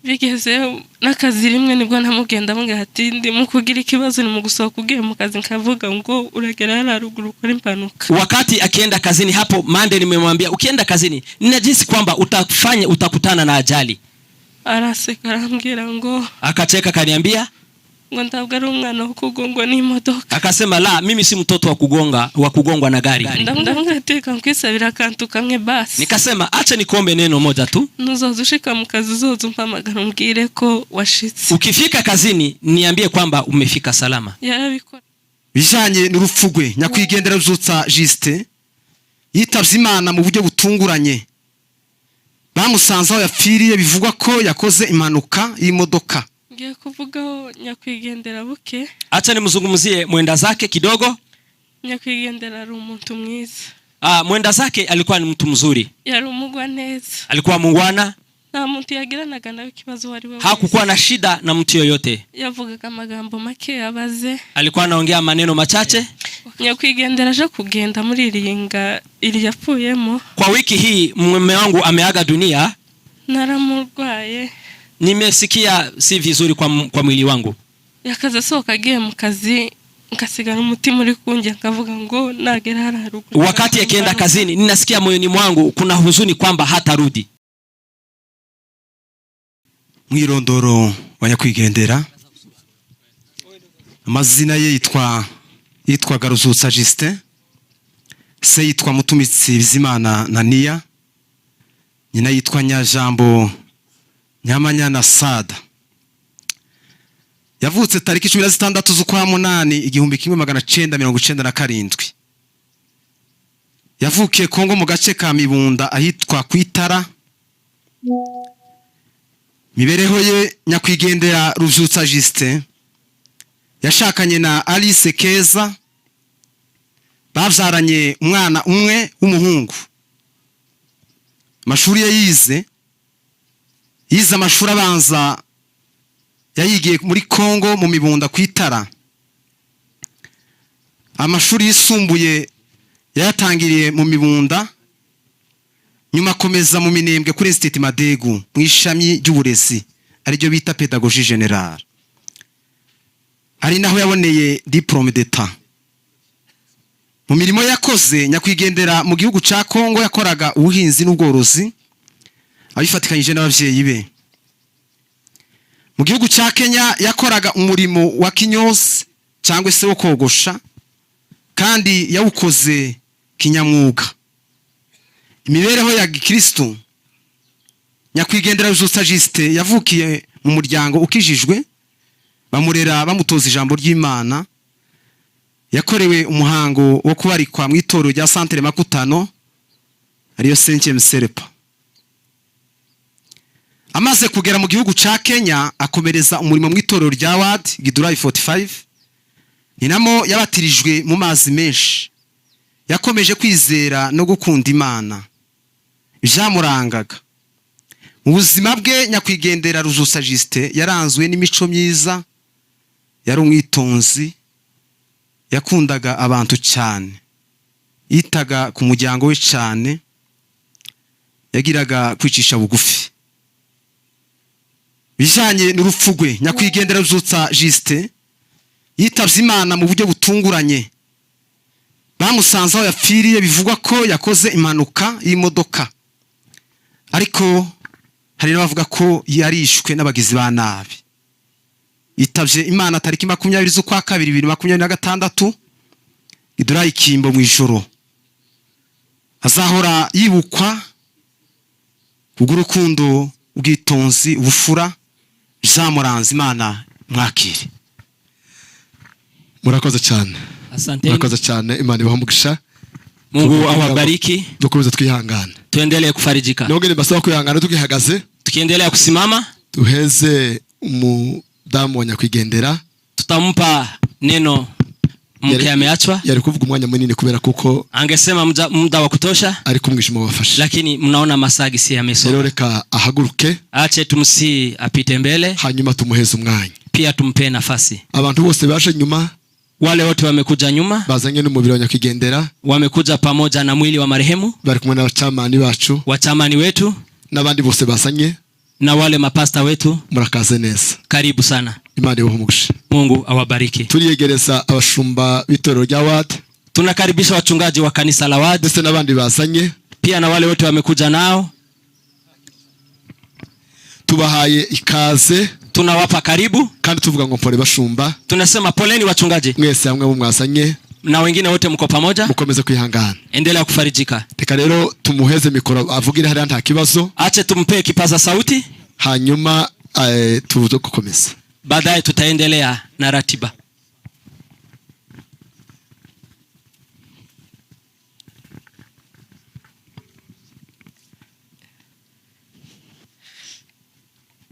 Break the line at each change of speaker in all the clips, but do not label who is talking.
Bigeze n'akazi rimwe nibwo namugenda amubwira ati ndi mu kugira ikibazo, ni mu gusohoka ugiye mu kazi, nkavuga ngo uragera hariya ruguru ukora impanuka.
Wakati akienda kazini hapo Monday, nimemwambia, "Ukienda kazini, ninajihisi kwamba utafanya utakutana na ajali."
Araseka, arambwira ngo
Akacheka, akaniambia
ngo ntabwo ari umwana wo kugongwa n'imodoka.
Akasema, "La, mimi si mtoto wa kugongwa na gari."
Ndamubwira ati reka nkwisabira akantu kamwe basi.
Nikasema, "Acha nikuombe neno moja tu."
Nuzoza ushika mu kazi, uzoza umpamagara umbwire ko washitse.
"Ukifika kazini, niambie kwamba umefika salama."
Yarabikora.
Bijanye n'urupfu rwe, nyakwigendera Ruzutsa Justin yitavye Imana mu buryo butunguranye. Bamusanze aho yapfiriye, bivugwa ko yakoze impanuka y'imodoka.
Ngiye kuvugaho nyakwigendera buke.
Acha nimzungumzie mwenda zake kidogo.
Nyakwigendera ari umuntu mwiza.
Ah, mwenda zake alikuwa ni mtu mzuri.
Yari umugwa neza.
Alikuwa mungwana.
Nta muntu yagiranaga nawe ikibazo uwo ari we wese.
Hakukuwa na shida na mtu yoyote.
Yavugaga amagambo make yabaze.
Alikuwa anaongea maneno machache.
Nyakwigendera aje kugenda muri iri iri yapfuyemo.
Kwa wiki hii mume wangu ameaga dunia.
Naramurwaye.
Nimesikia si vizuri kwa mwili wangu.
Yakaza asohoka agiye mu kazi, ngasigara umutima uri kunjya, nkavuga ngo nagera hariya haruguru.
Wakati akienda kazini, ninasikia moyoni mwangu kuna huzuni kwamba hatarudi.
Mwirondoro wa nyakwigendera, amazina ye yitwaga Ruzutsa Justin, se yitwa Mutumitsi Bizimana Naniya, nyina yitwa Nyajambo Nyamanyana Sada. Yavutse tariki 16 z'ukwa munani 1997. Yavukiye Kongo mu gace ka Mibunda ahitwa Kwitara. Mibereho ye, nyakwigendera Ruvyutsa Justin yashakanye na Alice Keza, babyaranye umwana umwe w'umuhungu. Amashuri ye yize amashuri abanza yayigiye muri Kongo mu Mibunda ku Itara. Amashuri yisumbuye yayatangiriye mu Mibunda, nyuma akomeza mu Minembwe kuri Institut Madegu mu ishami ry'uburezi, ariryo bita pédagogie générale, ari naho yaboneye diplôme d'état. Mu mirimo yakoze nyakwigendera mu gihugu ca Kongo, yakoraga ubuhinzi n'ubworozi abifatikanyije n'abavyeyi be. Mu gihugu ca Kenya yakoraga umurimo wa kinyozi cyangwa se wo kogosha, kandi yawukoze kinyamwuga. Imibereho ya gikristo, nyakwigendera Ruzutsa Justin yavukiye mu muryango ukijijwe, bamurera bamutoza ijambo ry'Imana. Yakorewe umuhango wo kubarikwa mu itorero rya Centre Makutano, ariyo Cinquième Serpa. Amaze kugera mu gihugu ca Kenya, akomereza umurimo mu itorero rya Ward Githurai 45, ni namo yabatirijwe mu mazi menshi. Yakomeje kwizera no gukunda Imana byamurangaga mu buzima bwe. Nyakwigendera Ruzusa Justin yaranzwe n'imico myiza, yari umwitonzi, yakundaga abantu cyane, yitaga ku muryango we cyane, yagiraga kwicisha bugufi. Bijanye n'urupfu rwe, nyakwigendera Ruzutsa Justin yitavye Imana mu buryo butunguranye. Bamusanze aho yapfiriye, bivugwa ko yakoze impanuka y'imodoka, ariko hari n'abavuga ko yarishwe n'abagizi ba nabi. Yitavye Imana tariki 20 z'ukwa kabiri 2026 Githurai Kimbo mu ijoro. Azahora yibukwa kubw'urukundo, ubwitonzi, ubufura byamuranze. Imana mwakire.
Murakoze cyane.
Asante.
Murakoze cyane, Imana ibahe umugisha.
Mungu awabariki.
Dukomeze twihangane.
Tuendelee kufarijika.
Nongere mbasaba kwihangana tugihagaze.
Tukiendelea kusimama,
duheze umudamu wa nyakwigendera.
Tutampa neno mke ameachwa.
Yari kuvuga umwanya munini kubera kuko
Angesema muda wa kutosha,
ariko umwijima wafashe.
Lakini mnaona masagi si
Rero
yamesoma.
reka ahaguruke.
Ache tumsi apite mbele,
hanyuma tumuheze umwanya.
Pia tumpe nafasi.
Abantu bose baje nyuma,
Wale wote wamekuja nyuma,
bazanye n'umubiri wa nyakwigendera,
wamekuja pamoja na mwili wa marehemu,
bari kumwe n'abacamani bacu,
wachamani wetu,
n'abandi bose bazanye.
Na wale mapasta wetu,
Murakaze neza.
Karibu sana.
Imana ibahe umugisha.
Mungu awabariki.
Turiyegereza abashumba b'itorero rya WAD.
Tunakaribisha wachungaji wa kanisa la WAD,
Ndetse n'abandi bazanye.
Pia na wale wote wamekuja nao.
Tubahaye ikaze.
Tunawapa karibu.
Kandi tuvuga ngo mpore bashumba.
Tunasema poleni wachungaji.
Mwese hamwe mwazanye.
Na wengine wote mko pamoja.
Mukomeze kwihangana.
Endelea kufarijika.
Reka rero tumuheze mikoro avugire hariya nta kibazo.
Ache tumpee kipaza sauti.
Hanyuma tuze gukomeza.
Baadaye tutaendelea na ratiba.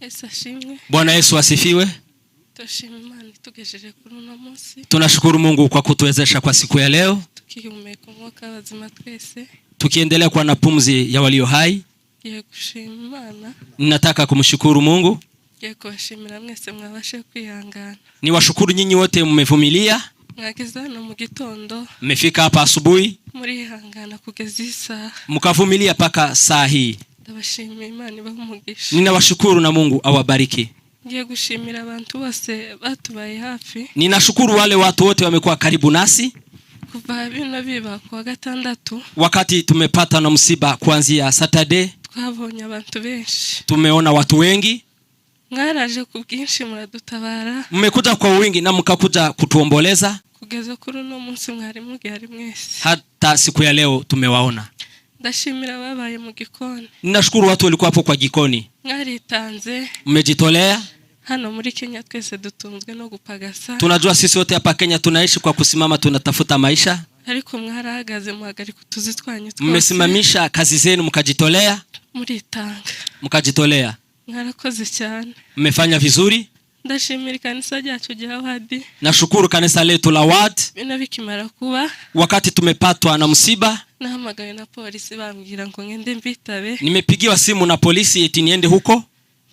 Yesu ashimwe.
Bwana Yesu asifiwe.
Turashima Imana itugejeje kuri uno munsi.
Tunashukuru Mungu kwa kutuwezesha kwa siku ya leo,
Tukihumeka umwuka w'abazima twese.
Tukiendelea kuwa na pumzi ya walio hai.
Ngiye gushima Imana.
Nataka kumshukuru Mungu.
Ngiye kubashimira mwese mwabashe kwihangana.
Niwashukuru nyinyi wote mmevumilia.
Mwageze hano mu gitondo.
Mmefika hapa asubuhi.
Murihangana kugeza iyi saha.
Mkavumilia mpaka saa hii.
Ndabashimiye, Imana ibahe umugisha.
Ninawashukuru na Mungu awabariki.
Ngiye gushimira abantu bose batubaye hafi.
Ninashukuru wale watu wote wamekuwa karibu nasi.
Kuva bino biba kuwa gatandatu.
Wakati tumepata na msiba kuanzia Saturday,
Twabonye abantu benshi.
Tumeona watu wengi.
Mwaraje ku bwinshi muradutabara.
Mmekuja kwa wingi na mkakuja kutuomboleza.
Kugeza kuri uno munsi mwari mugihari mwese.
Hata siku ya leo tumewaona.
Ndashimira ababaye mu gikoni.
Ninashukuru watu walikuwa hapo kwa jikoni.
Mwaritanze.
Mmejitolea.
Hano muri Kenya twese dutunzwe no gupagasa.
Tunajua sisi wote hapa Kenya tunaishi kwa kusimama, tunatafuta maisha.
Ariko mwarahagaze muhagarika utuzi twanyu twose.
Mmesimamisha kazi zenu mkajitolea.
Muritanga.
Mkajitolea.
Mwarakoze cyane.
Mmefanya vizuri.
Ndashimira ikanisa ryacu rya WAD.
Nashukuru kanisa letu la WAD.
Bino bikimara kuba,
Wakati tumepatwa na msiba,
nahamagawe na polisi bambwira ngo ngende mbitabe.
Nimepigiwa simu na polisi eti niende huko.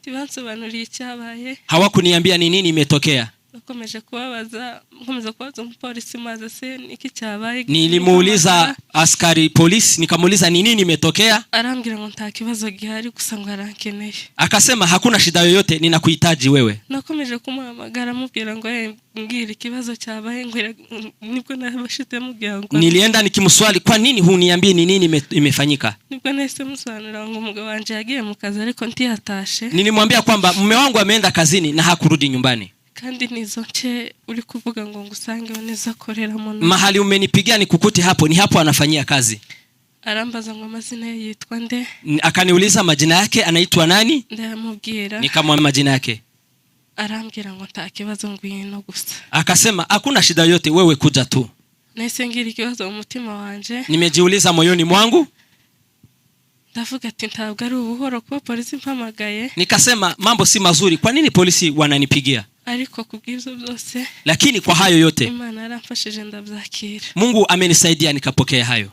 Ntibansobanuriye icyabaye.
Hawakuniambia ni nini imetokea.
Nakomeje kubabaza, nkomeza kubaza umupolisi maze se niki cyabaye.
Nilimuuliza askari polisi, nikamuuliza ni nini imetokea.
Arambwira ngo nta kibazo gihari gusa ngo arankeneye.
Akasema hakuna shida yoyote, ninakuhitaji wewe.
Nakomeje kumuhamagara mubwira ngo mbwira ikibazo cyabaye, ngo nibwo nabashite mubwira ngo
Nilienda nikimswali, kwa nini huniambii ni nini imefanyika?
Nibwo nahise musobanurira ngo umugabo wanje yagiye mu kazi ariko ntiyatashe.
Nilimwambia kwamba mume wangu ameenda kazini na hakurudi nyumbani.
Kandi nizo nce uri kuvuga ngo ngusange nizo akoreramo na-
Mahali umenipigia nikukute hapo, ni hapo anafanyia kazi.
Arambaza ngo amazina ye yitwa nde?
Akaniuliza majina yake, anaitwa nani?
Ndayamubwira.
Nikamwambia majina yake.
Arambwira ngo nta kibazo ngwino gusa.
Akasema hakuna shida yote, wewe kuja tu.
Nahise ngira ikibazo mu mutima wanje.
Nimejiuliza moyoni mwangu.
Ndavuga ati ntabwo ari ubuhoro kuba polisi impamagaye.
Nikasema mambo si mazuri, kwa nini polisi wananipigia?
Ariko kubw'ibyo byose,
Lakini kwa hayo yote,
Imana yaramfashije ndabyakira.
Mungu amenisaidia nikapokea hayo.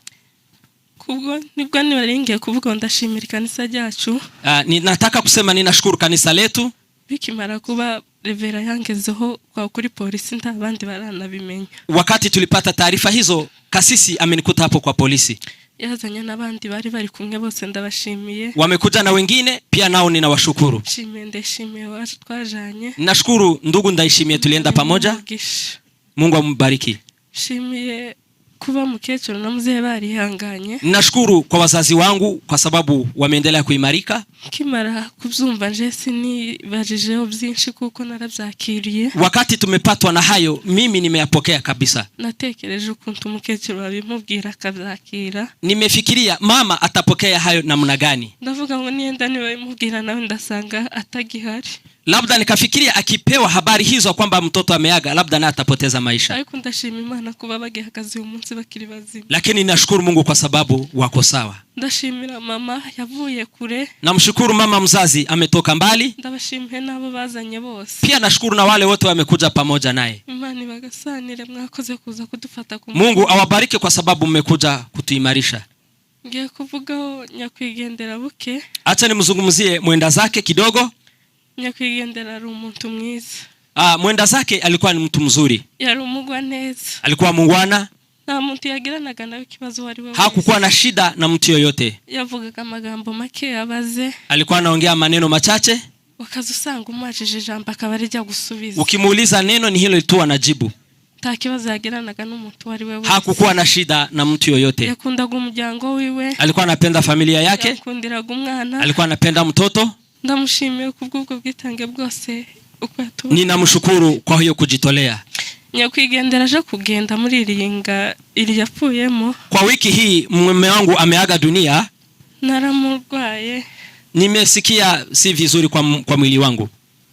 Kubwo nibwo nari ngiye kuvuga ngo ndashimira ikanisa ryacu.
Ninataka kusema ninashukuru kanisa letu.
Bikimara kuba revera yangezeho kwa kuri polisi nta bandi baranabimenya.
Wakati tulipata taarifa hizo, kasisi amenikuta hapo kwa polisi.
Yazanye n'abandi bari bari kumwe bose ndabashimiye.
Wamekuja na wengine pia, nao ninawashukuru.
Nshimiye ndashimiye wacu twajanye.
Nashukuru ndugu Ndayishimiye, tulienda pamoja.
Umugisha.
Mungu ambariki.
Nshimiye kuba mukecuru na muzehe barihanganye.
Nashukuru kwa wazazi wangu kwa sababu wameendelea kuimarika.
Nkimara kubyumva nje sinibajijeho byinshi kuko narabyakiriye.
Wakati tumepatwa na hayo, mimi nimeyapokea kabisa.
Natekereje ukuntu umukecuru babimubwira akabyakira.
Nimefikiria mama atapokea hayo namna gani.
Ndavuga ngo niyenda nibabimubwira nawe ndasanga atagihari.
Labda nikafikiria akipewa habari hizo kwamba mtoto ameaga, labda naye atapoteza maisha.
Ariko ndashima Imana kuba bagihagaze uyu munsi bakiri bazima.
Lakini nashukuru Mungu kwa sababu wako sawa.
Ndashimira mama yavuye kure.
Namshukuru mama mzazi ametoka mbali.
Ndabashimiye n'abo bazanye bose.
Pia nashukuru na wale wote wamekuja pamoja naye.
Imana ibagasanire, mwakoze kuza kudufata ku
Mungu
mutima.
awabariki kwa sababu mmekuja kutuimarisha.
Ngiye kuvugaho nyakwigendera buke.
Acha nimzungumzie mwenda zake kidogo.
Nyakwigendera ari umuntu mwiza.
Mwenda zake alikuwa ni mtu mzuri.
Yari umugwa neza.
Alikuwa mungwana.
Nta muntu yagiranaga nawe ikibazo uwo ari we wese.
Hakukuwa na shida na mtu yoyote.
Yavugaga amagambo make yabaze.
Alikuwa anaongea maneno machache.
Ukaza usanga umubajije ijambo akaba arijya gusubiza.
Ukimuuliza neno ni hilo tu anajibu.
Nta kibazo yagiranaga n'umuntu uwo ari we wese.
Hakukuwa na shida na mtu yoyote.
Yakundaga umuryango wiwe.
Alikuwa anapenda familia yake.
Yakundiraga umwana.
Alikuwa anapenda mtoto.
Ndamushimiye kubw'ubwo bwitange bwose uko yatuba.
Ninamshukuru kwa hiyo kujitolea.
Nyakwigendera aje kugenda muri iri iri yapfuyemo.
Kwa wiki hii mume wangu ameaga dunia.
Naramurwaye.
Nimesikia si vizuri kwa mwili wangu.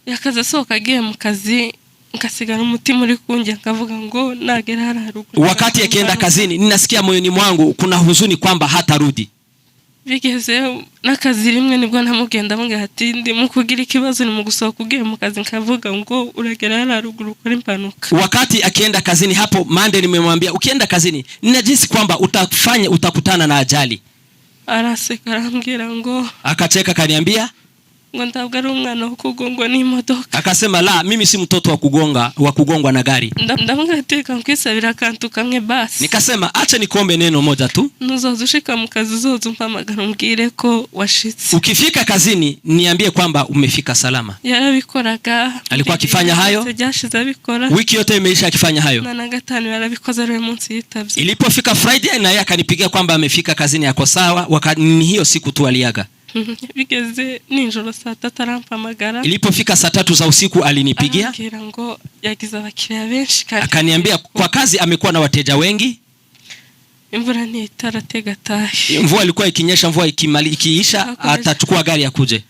Yakaza asohoka agiye mu kazi nkasigara umutima uri kunjya nkavuga ngo nagera hariya haruguru.
Wakati akienda kazini ninasikia moyoni mwangu kuna huzuni kwamba hatarudi.
Bigeze n'akazi rimwe nibwo namugenda mubwira ati ndi mu kugira ikibazo ni mu gusohoka ugiye mu kazi nkavuga ngo uragera hariya haruguru ukora impanuka.
Wakati akienda kazini hapo Monday nimemwambia ukienda kazini ninajisi kwamba utafanya utakutana na ajali.
Araseka arambwira ngo
Akacheka akaniambia,
ngo ntabwo ari umwana wo kugongwa n'imodoka.
Akasema la, mimi si mtoto wa kugongwa na gari.
Ndamubwira ati reka nkwisabira akantu kamwe basi.
Nikasema acha nikuombe neno moja tu.
Nuzoza ushika mu kazi uzoza umpamagara umbwire ko washitse.
Ukifika kazini niambie kwamba umefika salama.
Yarabikoraga.
Alikuwa akifanya hayo?
Byashize abikora.
Wiki yote imeisha akifanya hayo.
Na gatanu yarabikoze ari we munsi yitavye.
Ilipofika Friday na yeye akanipigia kwamba amefika kazini ako sawa, ni hiyo siku tu aliaga.
Bigeze nijoro saa tatu arampamagara.
Ilipofika saa 3 za usiku alinipigia.
Arambwira ngo yagize abakiriya benshi kandi
akaniambia kwa kazi amekuwa na wateja wengi.
Imvura ntitaratega atahe.
Mvua ilikuwa ikinyesha, mvua ikiisha atachukua gari akuje.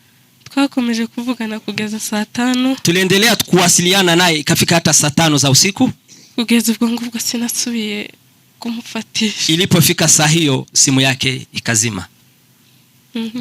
Twakomeje kuvugana kugeza saa 5.
Tuliendelea kuwasiliana naye ikafika hata saa 5 za usiku.
Kugeza ubwo ngubwo sinasubiye kumufatisha.
Ilipofika saa hiyo simu yake ikazima.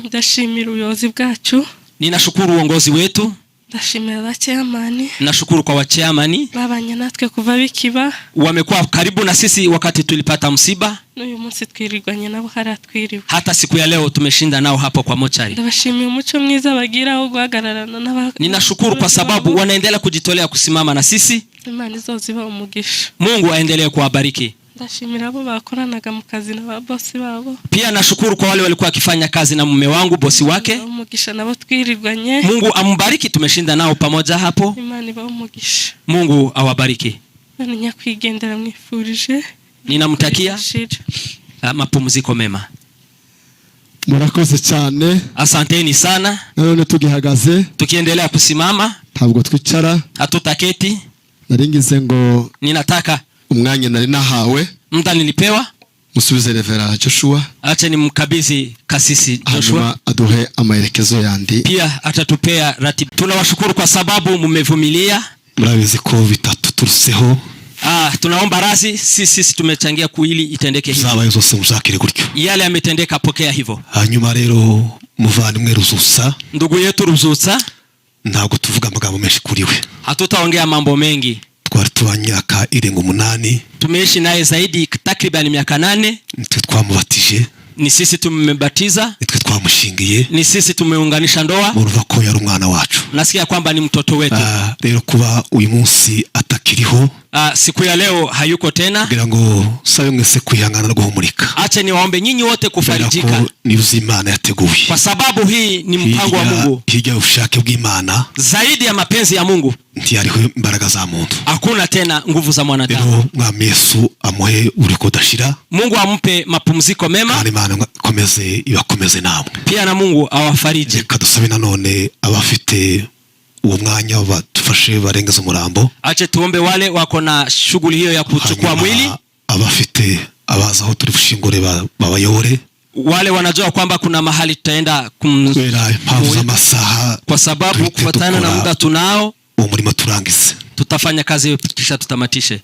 Ndashimira ubuyobozi bwacu.
Ninashukuru uongozi wetu.
Ndashimira ba chairman.
Nashukuru kwa wa chairman.
Babanye natwe kuva bikiba.
Wamekuwa karibu na sisi wakati tulipata msiba.
N'uyu munsi twirirwanye nabo haratwiriwe.
Hata siku ya leo tumeshinda nao hapo kwa mochari.
Ndabashimiye umuco mwiza bagira wo guhagararana n'aba.
Ninashukuru kwa sababu wanaendelea kujitolea kusimama na sisi.
Imana izoziba umugisha.
Mungu aendelee kuwabariki.
Ndashimira abo bakoranaga mu kazi na ba bosi babo.
Pia nashukuru kwa wale walikuwa wakifanya kazi na mume wangu bosi wake.
Umugisha nabo twirirwanye.
Mungu ambariki, tumeshinda nao pamoja hapo.
Imana ibahe umugisha.
Mungu awabariki.
None nyakwigendera mwifurije.
Ninamtakia mapumziko mema.
Murakoze cyane.
Asanteni sana.
Nanone tugihagaze.
Tukiendelea kusimama.
Ntabwo twicara.
Hatutaketi.
Naringize ngo
ninataka
umwanya nari nahawe.
Muda nilipewa.
Musubize Reverend Joshua.
Acha nimkabidhi kasisi Joshua.
Hanyuma aduhe amaelekezo yandi.
Pia atatupea ratiba. Tunawashukuru kwa sababu mmevumilia.
Murabizi ko bitatu turuseho.
Tunaomba radhi, sisi tumechangia kuili itendeke hivyo.
Zabaye zose muzakire gutyo.
Yale yametendeka, pokea hivyo.
Hanyuma rero muvandimwe Ruzusa.
Ndugu yetu Ruzusa.
Ntabwo tuvuga amagambo menshi kuri we.
Hatutaongea mambo mengi.
Twari tubanye imyaka irenga 8.
Tumeishi naye zaidi takriban miaka 8.
Nitwe twamubatije.
Ni sisi tumembatiza.
Nitwe twamushingiye.
Ni sisi tumeunganisha ndoa.
Murumva ko yari umwana wacu.
Nasikia kwamba ni mtoto wetu.
Rero kuba uyu munsi atakiriho.
Siku ya leo hayuko tena.
Kugira ngo sabe mwese kwihangana no guhumurika.
Acha niwaombe nyinyi wote kufarijika.
Kubera ko ni Imana yateguye.
Kwa sababu hii ni mpango wa Mungu.
Hirya ubushake bw'Imana.
Zaidi ya mapenzi ya Mungu.
Ntiyariho imbaraga za muntu.
Hakuna tena nguvu za mwanadamu.
Rero Mwami Yesu amuhe uriko udashira.
Mungu ampe mapumziko mema.
Kandi Imana ikomeze ibakomeze namwe.
Pia na Mungu awafariji.
Reka dusabe nanone abafite uwo mwanya badufashe barengeze umurambo.
Ache tuombe wale wako na shughuli hiyo ya kuchukua mwili.
Abafite abaza aho turi bushingure babayobore.
Wale wanajua kwamba kuna mahali tutaenda
kubera impamvu z'amasaha,
kwa sababu
tuhite
kufuatana na
dukora
muda tunao,
uwo murimo turangize.
Tutafanya kazi kisha tutamatishe.